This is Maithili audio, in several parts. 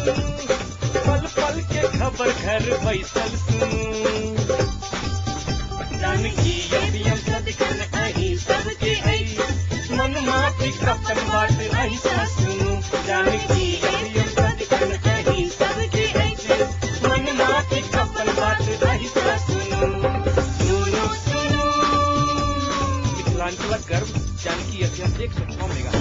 पल पल के खबर घर बैसल सुनू। जानकी एफएम सदिखन अहीं सबके अछि, मन माफिक अपन बात अहीं सँ सुनू। जानकी एफएम सदिखन अहीं सबके अछि, मन माफिक अपन बात अहीं सँ सुनू। सुनू सुनू मिथिलांचलक गर्व जानकी एफएम 106 मेगा।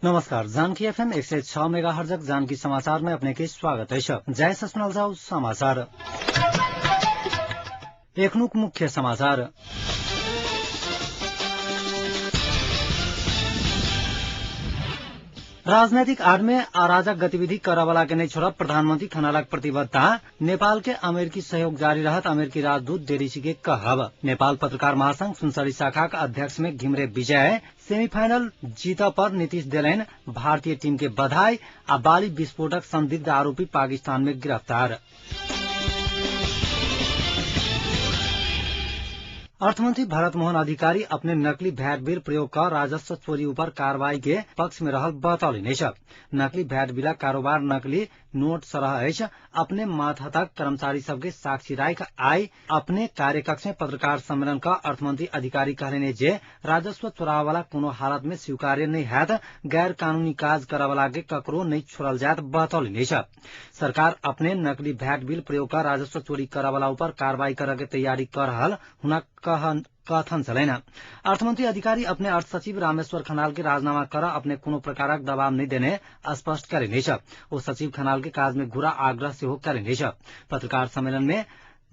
नमस्कार, जानकी एफएम 106 मेगाहर्जक जानकी समाचार में अपने के स्वागत है। जय सुनल जाऊ समाचार। एखनुक मुख्य समाचार। राजनैतिक आड़ में अराजक गतिविधि करवाला के नहीं छोड़ब प्रधानमंत्री खनालक प्रतिबद्धता। नेपाल के अमेरिकी सहयोग जारी रहत अमेरिकी राजदूत डेरिसी के कहब। नेपाल पत्रकार महासंघ सुनसरी शाखा का अध्यक्ष में घिमरे विजय। सेमीफाइनल जीत पर नीतीश देलनि भारतीय टीम के बधाई। आ बाली विस्फोटक संदिग्ध आरोपी पाकिस्तान में गिरफ्तार। अर्थमंत्री भरत मोहन अधिकारी अपने नकली भ्याट बिल प्रयोग कर राजस्व चोरी ऊपर कार्रवाई के पक्ष में रहल बतौलनि अछि। नकली भ्याट बिलक कारोबार नकली नोट सरह अछि। अपने मातहतक कर्मचारी सबके साक्षी राखि आइ अपने कार्यकक्ष में पत्रकार सम्मेलन क अर्थमंत्री अधिकारी कहलनि जे राजस्व चोरावला कोनो हालत में स्वीकार्य नहीं हैत, गैर कानूनी काज करवला के ककरो नहीं छोड़ल जायत बतौलनि अछि। सरकार अपने नकली भ्याट बिल प्रयोग कर राजस्व चोरी करवला ऊपर कार्रवाई करऽ के तैयारी कर रहल हुनक कथन छलनि। अर्थमंत्री अधिकारी अपने अर्थ सचिव रामेश्वर खनाल के राजीनामा कर अपने कोनो प्रकारक दबाव नहीं देने स्पष्ट करेने अछि। ओ सचिव खनाल के काज में घुरा आग्रह सेहो करेने अछि। पत्रकार सम्मेलन में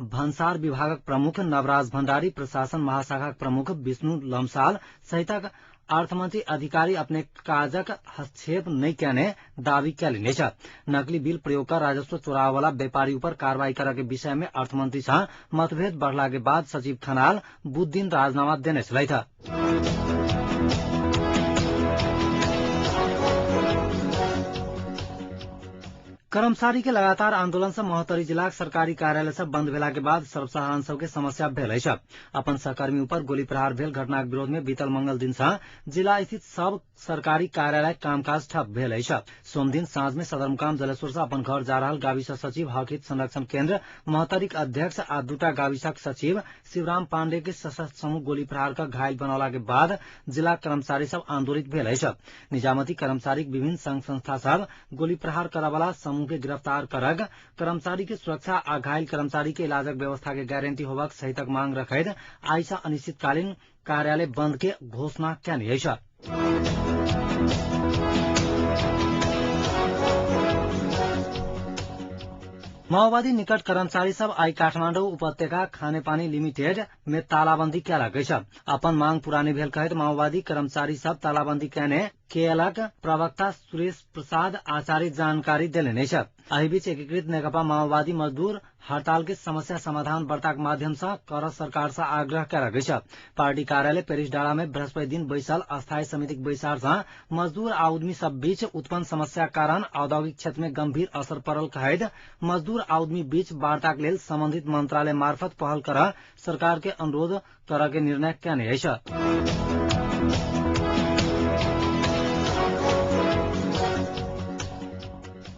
भन्सार विभागक प्रमुख नवराज भण्डारी, प्रशासन महाशाखाक प्रमुख विष्णु लम्साल सहितक अर्थमंत्री अधिकारी अपने काजक हस्तक्षेप नहीं केने दावी कयलनि अछि। नकली बिल प्रयोग कर राजस्व चोरावला व्यापारी ऊपर कार्रवाई करऽ के विषय में अर्थमंत्री सँ मतभेद बढ़ला के बाद सचिव खनाल बुध दिन राजीनामा देने छलथि। कर्मचारी के लगातार आंदोलन से महोत्तरी जिलाक सरकारी कार्यालय सब बंद भेला के बाद सर्वसाधारण सबके समस्या भेल अछि। अपन सहकर्मी ऊपर गोली प्रहार भेल घटनाक विरोध में बीतल मंगल दिन से जिला स्थित सब सरकारी कार्यालय कामकाज ठप भेल अछि। सोमदिन साँझ में सदरमुकाम जलेश्वर से अपन घर जा रहल गाविस सचिव हकहित संरक्षण केन्द्र महोत्तरीक अध्यक्ष आ दूटा गाविसक सचिव शिवराम पाण्डे के सशस्त्र समूह गोली प्रहार कर घायल बनौला के बाद जिला कर्मचारी सब आंदोलित भेल अछि। निजामती कर्मचारीक विभिन्न संघ संस्था सब गोली प्रहार करवाला समूह के गिरफ्तार करग, कर्मचारी के सुरक्षा आ घायल कर्मचारी के इलाजक व्यवस्था के गारंटी होबाक सहितक मांग रखैत आइ सँ अनिश्चितकालीन कार्यालय बंद के घोषणा केने अछि। माओवादी निकट कर्मचारी सब आई काठमाडौँ उपत्यका खानेपानी लिमिटेड में तालाबंदी केलक अछि। अपन मांग पूरा नहि भेल कहैत माओवादी कर्मचारी सब तालाबंदी केने केलक प्रवक्ता सुरेश प्रसाद आचार्य जानकारी देलनि अछि। एहि बीच एकीकृत नेकपा माओवादी मजदूर हड़ताल के समस्या समाधान वार्ताक माध्यम से कर सरकार से आग्रह केलक अछि। पार्टी कार्यालय पेरिस डाँडा में बृहस्पति दिन बैसल अस्थायी समितिक बैसार से मजदूर आ उद्यमी सब बीच उत्पन्न समस्या कारण औद्योगिक क्षेत्र में गंभीर असर पड़ल कहैत मजदूर आ उद्यमी बीच वार्ताक लेल संबंधित मंत्रालय मार्फत पहल कर सरकार के अनुरोध करऽ के निर्णय केने अछि।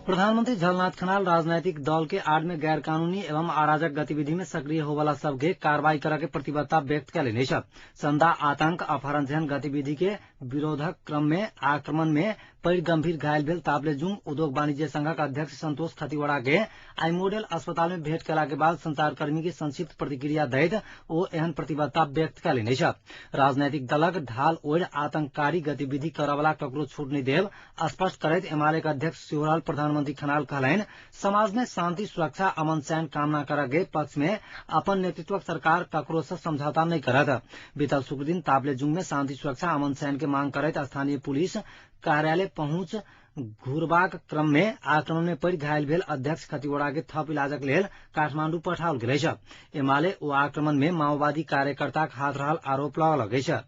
प्रधानमंत्री झलनाथ खनाल राजनैतिक दल के आड़ में गैर कानूनी एवं अराजक गतिविधि में सक्रिय होवाला सबके कार्रवाई करऽ के प्रतिबद्धता व्यक्त कयलनि अछि। चंदा, आतंक, अपहरण जेहन गतिविधि के विरोधक क्रम में आक्रमण में पड़ि गंभीर घायल भेल ताप्लेजुङ उद्योग वाणिज्य संघक अध्यक्ष संतोष खतिवड़ा के आई मोडेल अस्पताल में भेंट कयला के बाद संचारकर्मी के संक्षिप्त प्रतिक्रिया दैत ओ एहन प्रतिबद्धता व्यक्त कयलनि अछि। राजनैतिक दलक ढाल ओढ़ि आतंककारी गतिविधि करवला ककरो छूट नहि देब स्पष्ट करैत एमाले के अध्यक्ष सेहो प्रधानमंत्री खनाल कहलनि, समाज में शांति, सुरक्षा, अमन चैन कामना करऽ के पक्ष में अपन नेतृत्वक सरकार ककरो से समझौता नहीं करत। बीतल शुक्र दिन ताप्लेजुङ में शांति, सुरक्षा, अमन चैन के मांग करैत स्थानीय पुलिस कार्यालय पहुंच घुरबाक क्रम में आक्रमण में पड़ि घायल भेल अध्यक्ष खतिवड़ा के थप इलाजक लेल काठमांडू पठाओल गेल अछि। एमाले ओ आक्रमण में माओवादी कार्यकर्ताक हाथ रहल आरोप लगौलक अछि।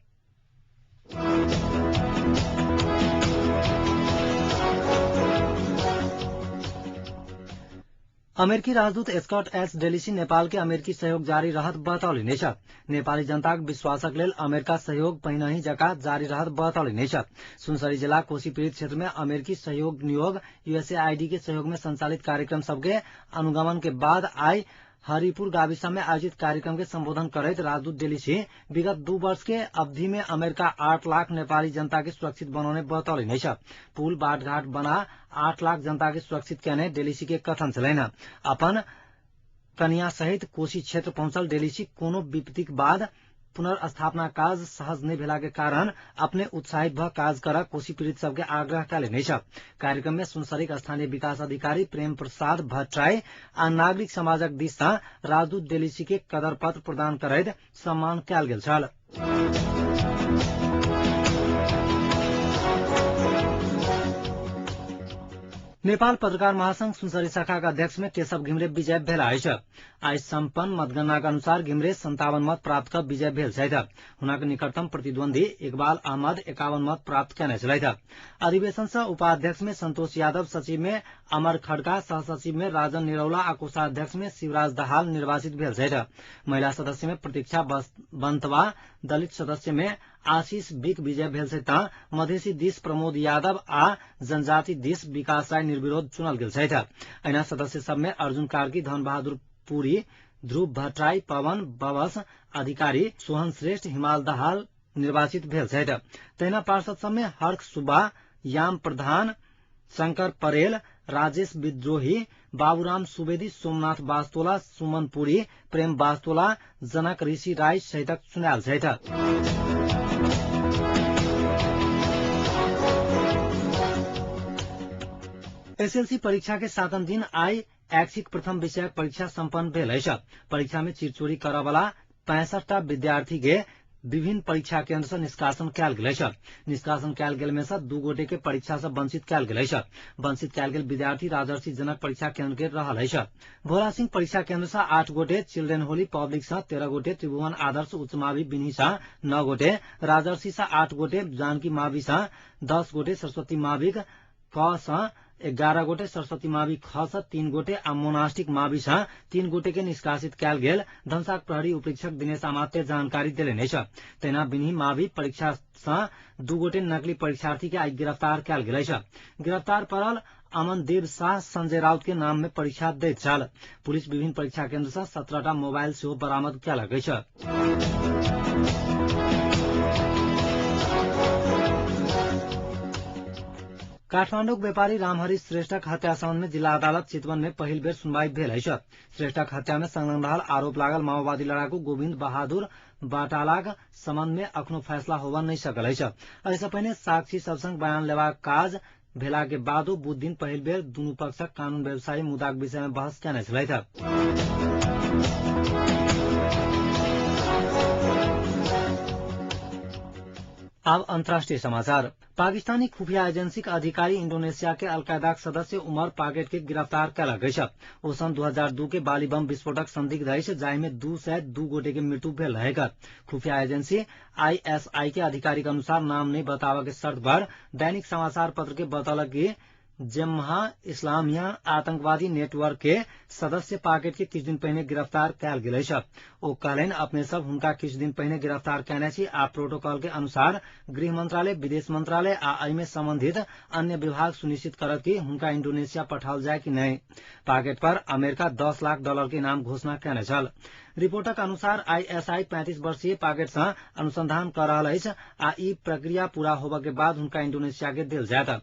अमेरिकी राजदूत स्कॉट एस डेलिसी नेपाल के अमेरिकी सहयोग जारी रहत बतौलनि अछि। नेपाली जनताक विश्वासक लेल अमेरिका सहयोग पहिनहि जकाँ जारी रहत बतौलनि अछि। सुनसरी जिला कोशी पीड़ित क्षेत्र में अमेरिकी सहयोग नियोग यूएसएआईडी के सहयोग में संचालित कार्यक्रम सबके अनुगमन के बाद आई हरिपुर गाविसा में आयोजित कार्यक्रम के संबोधन करैत राजदूत डेलिसी विगत 2 वर्ष के अवधि में अमेरिका 8 लाख नेपाली जनता के सुरक्षित बनौने बतौलनि अछि। पुल बाटघाट बना 8 लाख जनता के सुरक्षित केने डेलिसी के कथन छलनि। अपन कनिया सहित कोशी क्षेत्र पहुंचल डेलिसी कोनो विपत्तिक बाद पुनर्स्थापना काज सहज नहि भेला के कारण अपने उत्साहित भ काज कर कोशी पीड़ित सबके आग्रह कयलनि अछि। कार्यक्रम में सुनसरीक स्थानीय विकास अधिकारी प्रेम प्रसाद भट्टराई आ नागरिक समाजक दिस सँ राजदूत डेलिसी के कदर पत्र प्रदान करैत सम्मान कयल गेल छल। नेपाल पत्रकार महासंघ सुनसरी शाखाका अध्यक्ष में केशव घिमिरे विजय भेला अछि। आइ सम्पन्न मतगणनाक अनुसार घिमिरे 57 मत प्राप्त क विजय भेल छथि। हुनक निकटतम प्रतिद्वंदी इकबाल अहमद 51 मत प्राप्त केने छलथि। अधिवेशन सँ उपाध्यक्ष में संतोष यादव, सचिव में अमर खड़का, सहसचिव में राजन निरौला आ कोषाध्यक्ष में शिवराज दाहाल निर्वाचित भेल छथि। महिला सदस्य में प्रतीक्षा बन्तवा, दलित सदस्य में आशीष बिक विजय भेल छथि त मधेसी दिस प्रमोद यादव आ जनजाति दिस विकास राय निर्विरोध चुनल गेल छथि। एहिना सदस्य सब में अर्जुन कार्की, धन बहादुर पुरी, ध्रुव भट्टराई, पवन बवस अधिकारी, सोहन श्रेष्ठ, हिमाल दाहाल निर्वाचित भेल छथि। तहिना पार्षद सब में हर्ष सुब्बा, याम प्रधान, शंकर परेल, राजेश विद्रोही, बाबूराम सुवेदी, सोमनाथ बास्तोला, सुमन पुरी, प्रेम बास्तोला, जनक ऋषि राय सहितक चुनायल छथि। एसएलसी परीक्षा के 7म दिन आई ऐच्छिक प्रथम विषयक परीक्षा सम्पन्न भेल अछि। परीक्षा में चिरचोरी करऽ 65टा विद्यार्थी के विभिन्न परीक्षा केन्द्र से निष्कासन कयल गेल अछि। निष्कासन कयल गेल में से 2 गोटे के परीक्षा से वंचित कयल गेल अछि। वंचित कयल गेल विद्यार्थी राजर्षि जनक परीक्षा केन्द्र के रहल अछि। भोला सिंह परीक्षा केन्द्र से 8 गोटे, चिल्ड्रेन होली पब्लिक से 13 गोटे, त्रिभुवन आदर्श उच्च मावि बिन्ही से 9 गोटे, राजर्षि से 8 गोटे, जानकी मावि से 10 गोटे, सरस्वती माविक क से 11 गोटे, सरस्वती मावि ख से 3 गोटे आ मोनास्टिक मावि से 3 गोटे के निष्कासित कयल गेल धनसाक प्रहरी उपरीक्षक दिनेश अमात्य जानकारी देलनि अछि। तहिना बिन्ही मावि परीक्षा से 2 गोटे नकली परीक्षार्थी के आई गिरफ्तार कयल गेल अछि। गिरफ्तार पड़ल अमनदेव शाह संजय राउत के नाम में परीक्षा दैत छल। पुलिस विभिन्न परीक्षा केन्द्र से 17टा मोबाइल सेहो बरामद कयलक अछि। काठमाडौँक व्यापारी रामहरि श्रेष्ठक हत्या सम्बन्ध में जिला अदालत चितवन में पहिल बेर सुनवाई भेल अछि। श्रेष्ठक हत्या में संलग्न रहल आरोप लागल माओवादी लड़ाकू गोविन्द बहादुर बाटालाक सम्बन्ध में अखनो फैसला होबऽ नहि सकल अछि। एहिसँ पहिने साक्षी सब संग बयान लेबाक काज भेला के बादो बुध दिन पहिल बेर दुनू पक्षक कानून व्यवसायी मुद्दाक विषय में बहस केने छलथि। अब अंतर्राष्ट्रीय समाचार। पाकिस्तानी खुफिया एजेंसी के अधिकारी इंडोनेशिया के अलकायदाक सदस्य उमर पाकेट के गिरफ्तार कयलक अछि। ओ सन 2002 के बाली बम विस्फोटक संदिग्ध अछि, जाहि में 202 गोटे के मृत्यु भेल रहैक। खुफिया एजेंसी आईएसआई के अधिकारी के अनुसार नाम नहीं बताबऽ के शर्त पर दैनिक समाचार पत्र के बतौलक कि जम्हा इस्लामिया आतंकवादी नेटवर्क के सदस्य पाकेट के किछु दिन पहिने गिरफ्तार कयल गेल अछि। ओ कहलनि, अपने सब हुनका किछु दिन पहिने गिरफ्तार कयने छी आ प्रोटोकॉल के अनुसार गृह मंत्रालय, विदेश मंत्रालय आ एहिमे संबंधित अन्य विभाग सुनिश्चित करत कि हुनका इंडोनेशिया पठाओल जाय कि नहि। पाकेट पर अमेरिका $10 लाख के इनाम घोषणा कयने छल। रिपोर्टक अनुसार आईएसआई 35 वर्षीय पाकेट सँ अनुसंधान कऽ रहल अछि आ ई प्रक्रिया पूरा होबय के बाद हुनका इंडोनेशिया के देल जायत।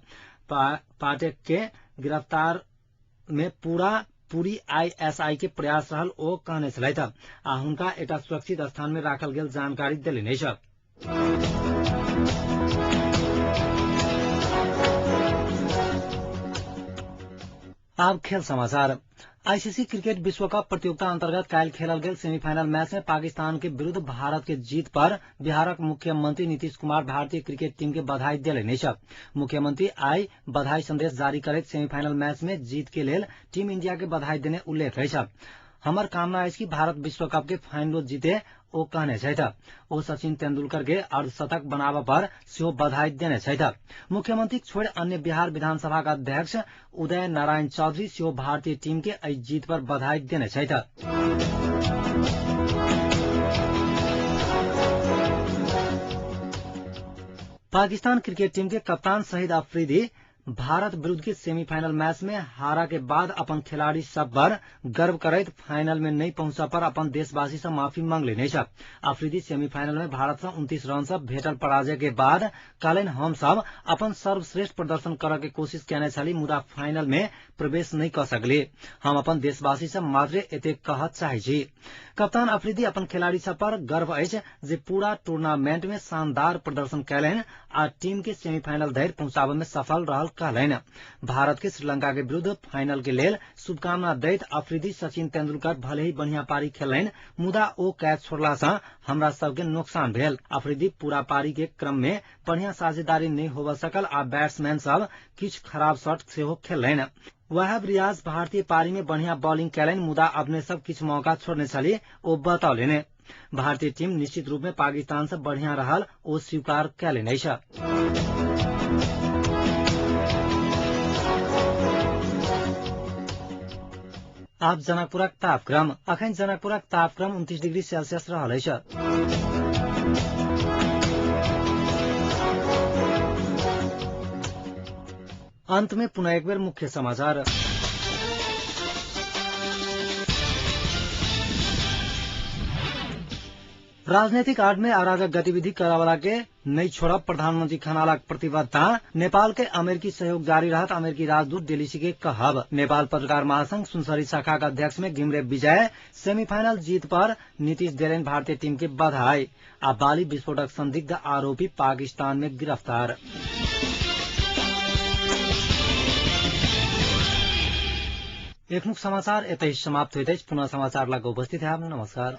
पाटेक के गिरफ्तार में पूरी आईएसआई के प्रयास रहल ओ कहने छलथि आ हुनका एकटा सुरक्षित स्थान में राखल गेल जानकारी देलनि अछि। आब खेल समाचार। आईसीसी क्रिकेट विश्व कप प्रतियोगिता अंतर्गत काल्हि खेलल गेल सेमीफाइनल मैच में पाकिस्तान के विरुद्ध भारत के जीत पर बिहारक मुख्यमंत्री नीतीश कुमार भारतीय क्रिकेट टीम के बधाई देलनि अछि। मुख्यमंत्री आई बधाई संदेश जारी करैत सेमीफाइनल मैच में जीत के लेल टीम इंडिया के बधाई देने उल्लेख अछि। हमर कामना अछि कि भारत विश्व कप के फाइनल जीते, ओ कहने छथि। ओ सचिन तेंदुलकर के अर्धशतक बनाबऽ पर सेहो बधाई देने छथि। मुख्यमंत्री छोड़ि अन्य बिहार विधानसभा के अध्यक्ष उदय नारायण चौधरी सेहो भारतीय टीम के एहि जीत पर बधाई देने छथि। पाकिस्तान क्रिकेट टीम के कप्तान शहीद अफरीदी भारत विरुद्ध के सेमीफाइनल मैच में हारा के बाद अपन खिलाड़ी सब पर गर्व करैत फाइनल में नहीं पहुंचा पर अपन देशवासी से माफी मांग लेने। अफरीदी सेमीफाइनल में भारत से 29 रन से भेटल पराजय के बाद कहलनि, हम सब अपन सर्वश्रेष्ठ प्रदर्शन करऽ के कोशिश केने छली, मुदा फाइनल में प्रवेश नहीं कर सकली। हम अपन देशवासी से मात्र एतेक कहऽ चाहै छी। कप्तान अफरीदी अपन खिलाड़ी सब पर गर्व अछि जे पूरा टूर्नामेंट में शानदार प्रदर्शन कयलनि आ टीम के सेमीफाइनल धरि पहुंचाबय में सफल रहल कहलनि। भारत के श्रीलंका के विरुद्ध फाइनल के लेल शुभकामना दैत अफरीदी सचिन तेंदुलकर भले ही बढ़िया पारी खेलनि, मुदा ओ कैच छोड़ला से हमरा सबके नुकसान भेल। अफरीदी पूरा पारी के क्रम में बढ़िया साझेदारी नहीं होबय सकल आ बैट्समैन सब किछु खराब शॉट सेहो खेललनि। वहाब रियाज भारतीय पारी में बढ़िया बॉलिंग कयलनि, मुदा अपने सब किछु मौका छोड़ने छली, ओ बतौलनि। भारतीय टीम निश्चित रूप में पाकिस्तान से बढ़िया रहल ओ स्वीकार कयलनि अछि। आब जनकपुरक तापक्रम। अखन जनकपुरक तापक्रम 29 डिग्री सेल्सियस रहल अछि। अंत में पुनः एक बेर मुख्य समाचार। राजनीतिक आड़ में अराजक गतिविधि करावला के नहीं छोड़ब प्रधानमंत्री खनालक प्रतिबद्धता। नेपाल के अमेरिकी सहयोग जारी रहत अमेरिकी राजदूत डेलिसी के कहब। नेपाल पत्रकार महासंघ सुनसरी शाखा के अध्यक्ष में घिमरे विजय। सेमीफाइनल जीत पर नीतीश देलनि भारतीय टीम के बधाई। आ बाली विस्फोटक संदिग्ध आरोपी पाकिस्तान में गिरफ्तार। एखनुक समाचार एतहि समाप्त होइत अछि। पुनः समाचार लग उपस्थित है। नमस्कार।